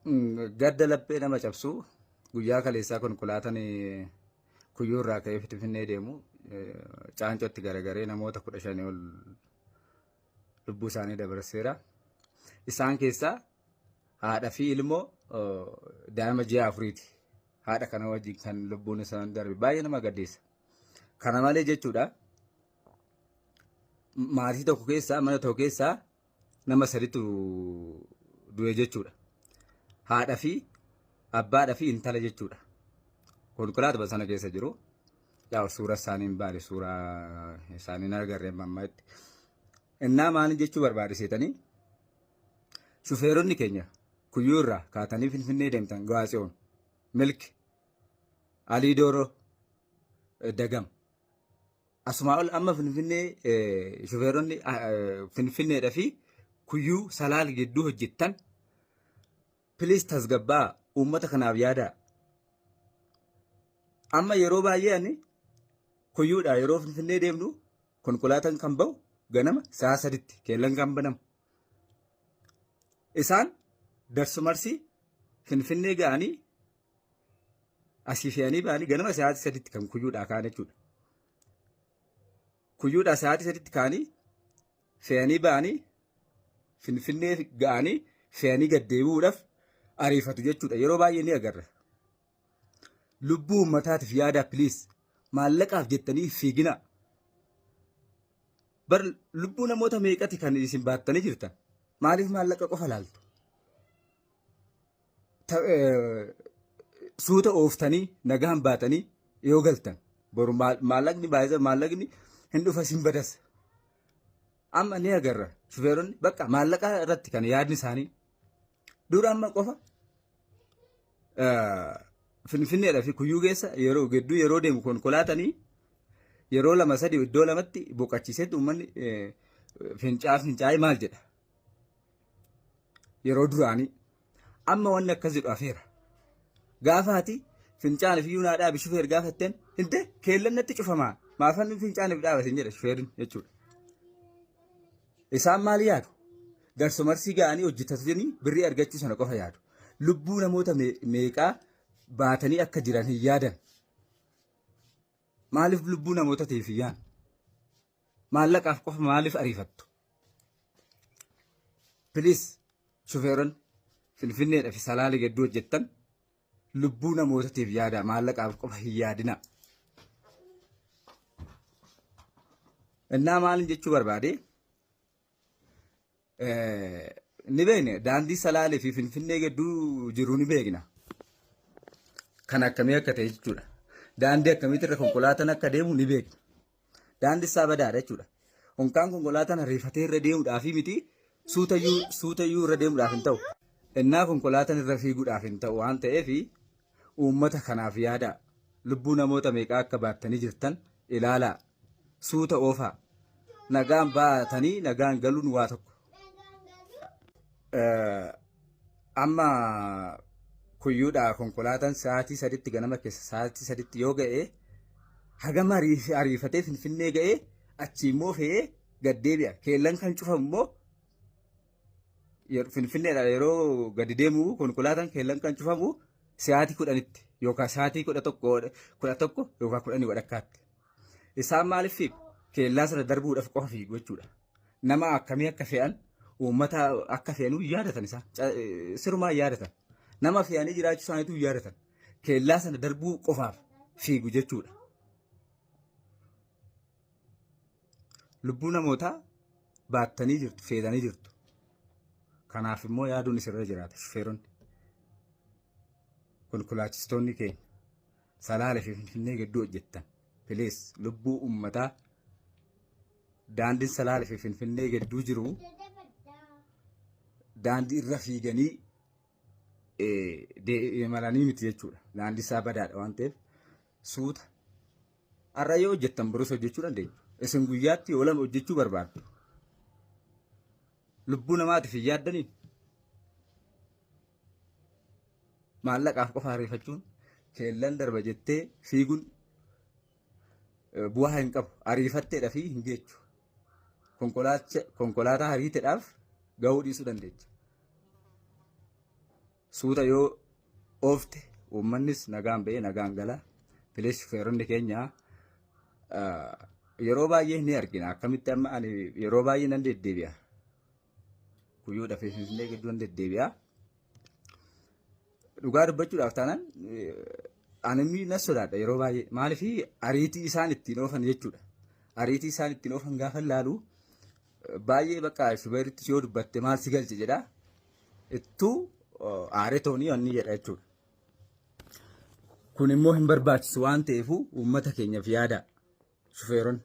Gadda laphee nama cabsu guyyaa kaleessaa konkolaataan kuyyuu irraa ka'ee Finfinnee deemu caancootti garagaree namoota 15 ol lubbuu isaanii dabarseera. Isaan keessaa haadha fi ilmoo daa'ima ji'a afuriiti. Haadha kana wajjin kan lubbuun isaanii darbe baay'ee nama gaddeessa. Kana malee jechuudha maatii tokko keessaa mana tokko keessaa nama saditu du'e jechuudha. Haadha fi abbaadha fi intala jechuudha. Konkolaatuma sana keessa jiru. Yaa suura isaanii hin baane suuraa isaanii hin agarre amma ammaatti. Innaa maal jechuu barbaade seetanii shufeeronni keenya kuyyuu irraa kaatanii Finfinnee deemtan Gawaatsiyoon, Milki, Alii Dooroo, Dagam. Asumaa ol amma Finfinnee shufeeronni Finfinneedha fi kuyyuu salaal gidduu hojjettan piliis tasgabbaa uummata kanaaf yaadaa. Amma yeroo baay'ee ani kuyyuudha yeroo Finfinnee deemnu konkolaataan kan ba'u ganama sa'a 3tti keellan kan banamu. Isaan darsumarsii Finfinnee ga'anii asii fe'anii ba'anii ganama sa'aatii 3tti kan kuyyuudhaa ka'an jechuudha. Kuyyuudhaa sa'aatii 3tti ka'anii fe'anii ba'anii Finfinnee ga'anii fe'anii gad deebi'uudhaaf ariifatu jechuudha. Yeroo baay'ee ni agarra. Lubbuu uummataatiif yaadaa piliis maallaqaaf jettanii fiiginaa. Bar lubbuu namoota meeqati kan isin baattanii jirtan? Maaliif maallaqa qofa laaltu? Suuta ooftanii nagaan baatanii yoo galtan boru maallaqni baay'ee maallaqni hin dhufa sin badas. Amma ni agarra shufeeronni bakka maallaqa irratti kan yaadni isaanii dura amma qofa Finfinneedha fi kuyyuu keessa yeroo gidduu yeroo deemu konkolaatanii yeroo lama sadi iddoo lamatti boqochiisetti uummanni fincaa'aa fincaa'ee maal jedha. Yeroo duraanii amma wanni akkas jedhu hafeera. Gaafa ati fincaaniif iyyuu naa dhaabi shufeer gaafatteen hinte keellan natti cufamaa maafan fincaaniif dhaabatin jedha shufeerin jechuudha. Isaan maal yaadu? Darsumarsii ga'anii hojjetatanii birrii argachuu sana qofa yaadu. Lubbuu namoota meeqaa baatanii akka jiran hin yaadan. Maaliif lubbuu namootaatiif hin yaadne? Maallaqaaf qofa maaliif ariifattu? Piliis shufeeronni Finfinneedha fi Salaalee gidduu hojjettan lubbuu namootatiif yaada maallaqaaf qofa hin yaadina. Innaa maalin jechuu barbaade ni beekne daandii Salaalee fi Finfinnee gidduu jiru ni beekna. Kan akkamii akka ta'e jechuudha. Daandii akkamiitirra irra konkolaataan akka deemu ni beekna. Daandii isaa badaadha jechuudha. Honkaan konkolaataan ariifatee irra deemuudhaaf miti suutayyuu suutayyuu irra deemuudhaaf hin ta'u. Innaa konkolaataan irra fiiguudhaaf hin ta'u waan ta'eef uummata kanaaf yaadaa. Lubbuu namoota meeqaa akka baattanii jirtan ilaalaa. Suuta oofaa. Nagaan baatanii nagaan galuun waa tokko. Amma kuyyuudhaa konkolaataan sa'aatii 3tti ganama keessa sa'aatii 3tti yoo ga'e hagam ariifatee Finfinnee ga'ee achii immoo fe'ee gad deebi'a. Keellan kan cufamu immoo Finfinneedha yeroo gadi deemu konkolaataan keellan kan cufamu sa'aatii 10tti yookaan sa'aatii 11 yookaan kudhanii walakkaatti. Isaan maaliif fiigu? Keellaa sana darbuudhaaf qofa fiigu jechuudha. Nama akkamii akka fe'an, uummata akka fe'anuu hin yaadatan isaan. Sirumaa hin yaadatan. Nama fe'anii jiraachuu isaaniitu hin yaadatan. Keellaa sana darbuu qofaaf fiigu jechuudha. Lubbuu namootaa baattanii jirtu, feetanii jirtu. Kanaaf immoo yaaduun isirra jiraata shufeeronni. Konkolaachistoonni keenya. Salaale fi Finfinnee gidduu hojjettan. Please lubbuu uummataa daandiin Salaale fi Finfinnee gidduu jiru daandii irra fiiganii imalanii miti jechuudha. Daandii isaa badaadha waan ta'eef suuta. Har'a yoo hojjettan borus hojjechuu dandeenya. Isin guyyaatti yoo lama hojjechuu barbaaddu. Lubbuu namaatiif hin yaaddanii? Maallaqaaf qofa ariifachuun keellan darba jettee fiiguun bu'aa hin qabu. Ariifatteedha fi hin geechu. Konkolaataa ariiteedhaaf gahuu dhiisuu dandeecha. Suuta yoo oofte uummannis nagaan ba'ee nagaan gala. Please, shufeeronni keenya, yeroo baay'ee ni argina. Akkamitti amma ani yeroo baay'ee nan deddeebi'a. Kuyyuudha fi Finfinnee gidduu nan deddeebi'a. Dhugaa dubbachuudhaaf taanaan ani na sodaadha yeroo baay'ee. Maaliif? Ariitii isaan ittiin oofan jechuudha. Ariitii isaan ittiin oofan gaafa ilaalu baay'ee bakka shubeeritti yoo dubbatte maal si galche jedha. Ittuu aaree toonii wanni jedha jechuudha. Kun immoo hin barbaachisu waan ta'eef uummata keenyaaf yaada, shufeeronni.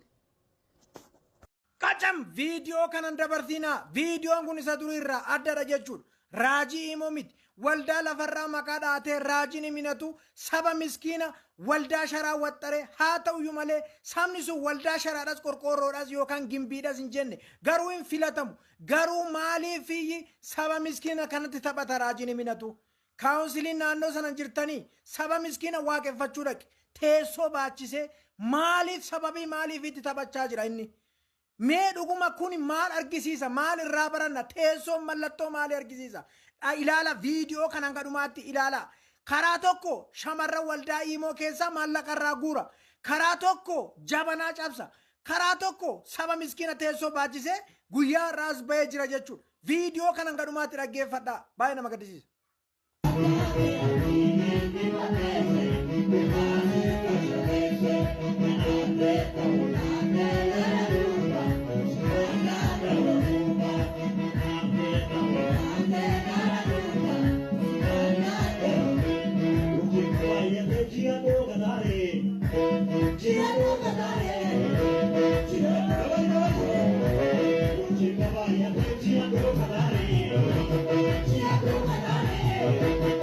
Qacam viidiyoo kanan dabarsinaa. Viidiyoon kun isa durii irraa addadha jechuudha. Raajii himoo miti. Waldaa lafarraa maqaa dhahatee raajiin himinatu saba miskiina waldaa sharaa waxxaree haa ta'uyyuu malee, sabni sun waldaa sharaadhas, qorqoorroodhas yookaan gimbiidhas hin jenne, garuu hin filatamu. Garuu maaliif saba miskiina kanatti taphata raajiin himinatu? Kaawunsiliin naannoo sana jirtanii, saba miskiina waaqeffachuu dhaqe teessoo baachisee maaliif, sababii maaliif itti taphachaa jira inni? Mee dhuguma kun maal argisiisa? Maal irraa baranna? Teessoon mallattoo maalii argisiisa? Ilaala, viidiyoo kan hanga dhumaatti ilaala. Karaa tokko shamarran waldaa iimoo keessaa maallaqa irraa guura. Karaa tokko jabanaa cabsa. Karaa tokko saba miskiina teessoo baachisee guyyaa har'aas bahee jira jechuudha. Viidiyoo kan hanga dhumaatti dhaggeeffadhaa. Baay'ee nama gaddisiisa.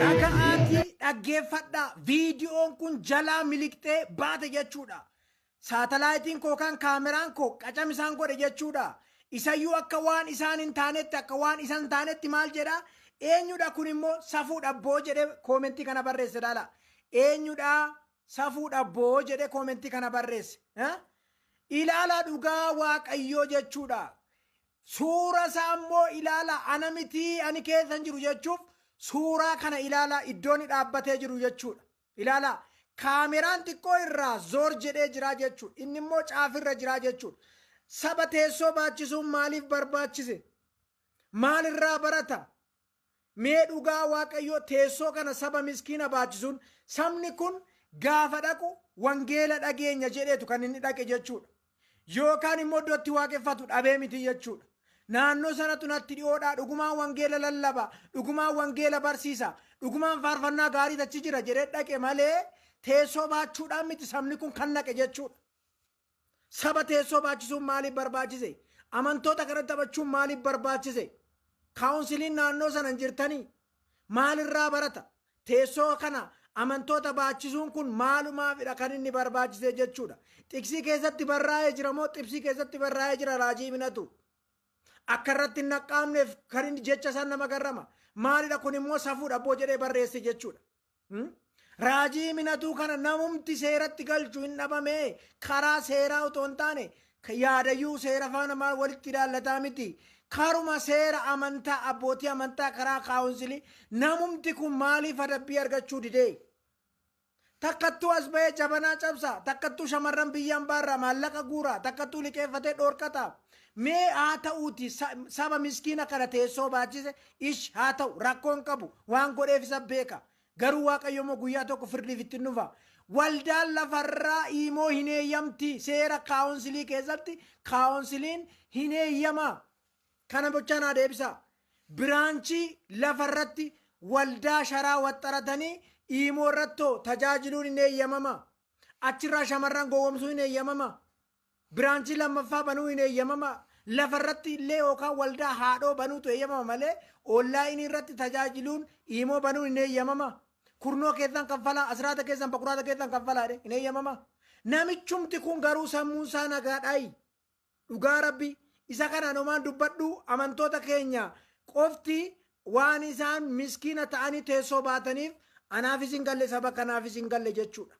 Dhaga'aatii dhaggeeffadhaa. Viidiyoon kun jalaa miliqxee baate jechuudha. Saatalaayitiin koo kan kaameraan koo qacam isaan godhe jechuudha. Isayyuu akka waan isaan hin taanetti, akka waan isa hin taanetti maal jedha? "Eenyudha kun immoo? Safuu dhabboo" jedhee koomentii kana barreesse laala. "Eenyudha? Safuu dhabboo" jedhee koomentii kana barreesse. Ilaala, dhugaa Waaqayyoo jechuudha. Suura isaa immoo ilaala. Ana mitii, ani keessa hin jiru jechuuf suuraa kana ilaala, iddoo inni dhaabbatee jiru jechuudha. Ilaala, kaameraan xiqqoo irraa zoor jedhee jira jechuudha. Inni immoo caafirra jira jechuudha. Saba teessoo baachisuun maaliif barbaachise? Maalirraa barata? Mee dhugaa Waaqayyoo, teessoo kana saba miskiina baachisuun, sabni kun gaafa dhaqu wangeela dhageenya jedheetu kan inni dhaqe jechuudha. Yookaan immoo iddoo itti waaqeffatu dhabee miti jechuudha. Naannoo sanatu natti dhiyoodhaa, dhugumaan wangeela lallaba, dhugumaan wangeela barsiisa, dhugumaan faarfannaa gaarii achi jira jedhee dhaqe malee teessoo baachuudhaan miti sabni kun kan dhaqe jechuudha. Saba teessoo baachisuun maaliif barbaachise? Amantoota kana taphachuun maaliif barbaachise? Kaawunsiliin naannoo sana hin jirtanii? Maalirraa barata? Teessoo kana amantoota baachisuun kun maalumaafidha kan inni barbaachise jechuudha. Xiqsii keessatti barraa'ee jira moo xibsii keessatti barraa'ee jira raajii minatu? Akka irratti hin naqqaamneef kan inni jecha isaan nama garrama. "Maalidha kun immoo? Safuudha abboo" jedhee barreesse jechuudha. Raajii minatuu kana namumti seeratti galchu hin dhabame? Karaa seeraa otoo hin taane, yaadayyuu seera faana maal walitti ilaallataa miti. Karuma seera amantaa, abbootii amantaa, karaa kaawunsilii namumti kun maaliif adabbii argachuu didee? Takkattuu as bahee jabanaa cabsa, takkattuu shamarran biyyaan baarraa maallaqa guura, takkattuu liqeeffatee dhoorkata. Mee haa ta'uuti, saba miskiina kana teessoo baachise ish haa ta'u, rakkoon qabu, waan godheef isa beeka. Garuu Waaqayyo immoo guyyaa tokko firdiif ittiin dhufa. Waldaan lafarraa iimoo hin eeyyamti, seera kaawunsilii keessatti kaawunsiliin hin eeyyama. Kana gochaa naa deebisaa. Biraanchii lafarratti waldaa sharaa waxxaratanii iimoo irrattoo tajaajiluun hin eeyyamama? Achirraa shamarran gowwomsuu hin eeyyamama? Biraanchii lammaffaa banuu hin eeyyamama? Lafarratti illee yookaan waldaa haadhoo banuutu eeyyamama malee onlaayinii irratti tajaajiluun, iimoo banuun hin eeyyamama? Kurnoo keessan kaffalaa, asiraata keessan, bakuraata keessan kaffalaa hin eeyyamama? Namichumti kun garuu sammuun isaa nagaadhaayi. Dhugaa Rabbi, isa kanaan homaan dubbadhu, amantoota keenya qofti waan isaan miskiina ta'anii teessoo baataniif anaafis hin galle, saba kanaafis hin galle jechuudha.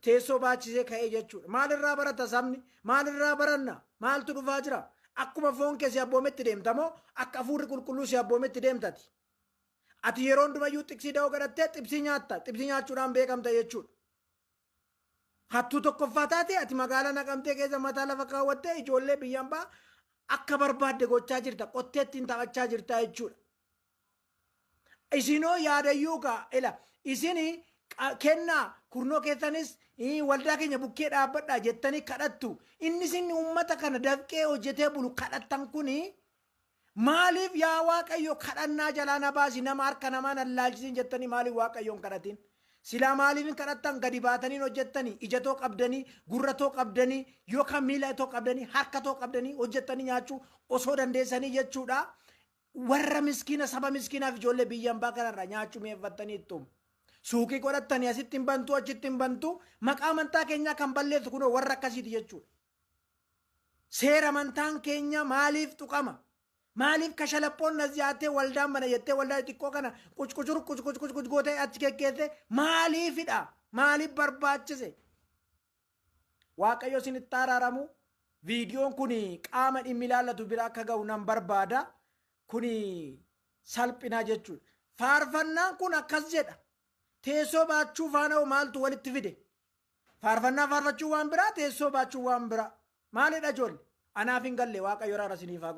Teessoo baachisee ka'ee jechuudha. Maalirraa barata sabni? Maalirraa baranna? Maaltu dhufaa jira? Akkuma foon kee si abboometti deemta moo akka hafuurri qulqulluu si abboometti deemtati? Ati yeroo hundumayyuu xiqsii da'oo godhattee xibsii nyaatta. Xibsii nyaachuudhaan beekamta jechuudha. Hattuu tokkoffaa taate ati magaalaa Naqamtee keessa mataa lafa kaawwattee ijoollee biyyaan ba'a akka barbaadde gochaa jirta. Qottee ittiin taphachaa jirta jechuudha. Isinoo yaadayyuu kaa ila isin kennaa kurnoo keessanis waldaa keenya bukkee dhaabbadhaa jettanii kadhattu. Inni isin uummata kana dafqee hojjetee bulu kadhattan kuni maaliif yaa Waaqayyo kadhannaa jalaa na baasi, nama harka namaa na laalchisiin jettanii maaliif Waaqayyoon kadhatin? Silaa maaliif hin kadhattan? Gadi baatanii hojjettanii, ija too qabdanii, gurra too qabdanii, yookaan miila too qabdanii, harka too qabdanii hojjettanii nyaachuu osoo dandeessanii jechuudha. Warra miskiina, saba miskiinaaf ijoollee biyya hambaa kanarraa nyaachuu mi'eeffattanii ittuum. Suuqii godhattanii asitti hin bantu, achitti hin bantu, maqaa amantaa keenyaa kan balleessu kunoo warra akkasiiti jechuudha. Seera amantaan keenya maaliif tuqama? Maaliif kashalaphoon nas yaattee waldaan mana jettee waldaa xixiqqoo kana qucqucur qucqucqucquc gootee achi kekkeesse maaliifidha? Maaliif barbaachise? Waaqayyo isinitti araaramu. Viidiyoon kun qaama dhimmi ilaallatu bira akka ga'u nan barbaada. Kuni salphinaa jechuudha. Faarfannaan kun akkas jedha. Teessoo baachuu faana hoo maaltu walitti fide? Faarfannaa faarfachuu waan biraa, teessoo baachuu waan biraa. Maalidha ijoollee? Anaaf hin galle. Waaqayyo araara isiniif haa godhu.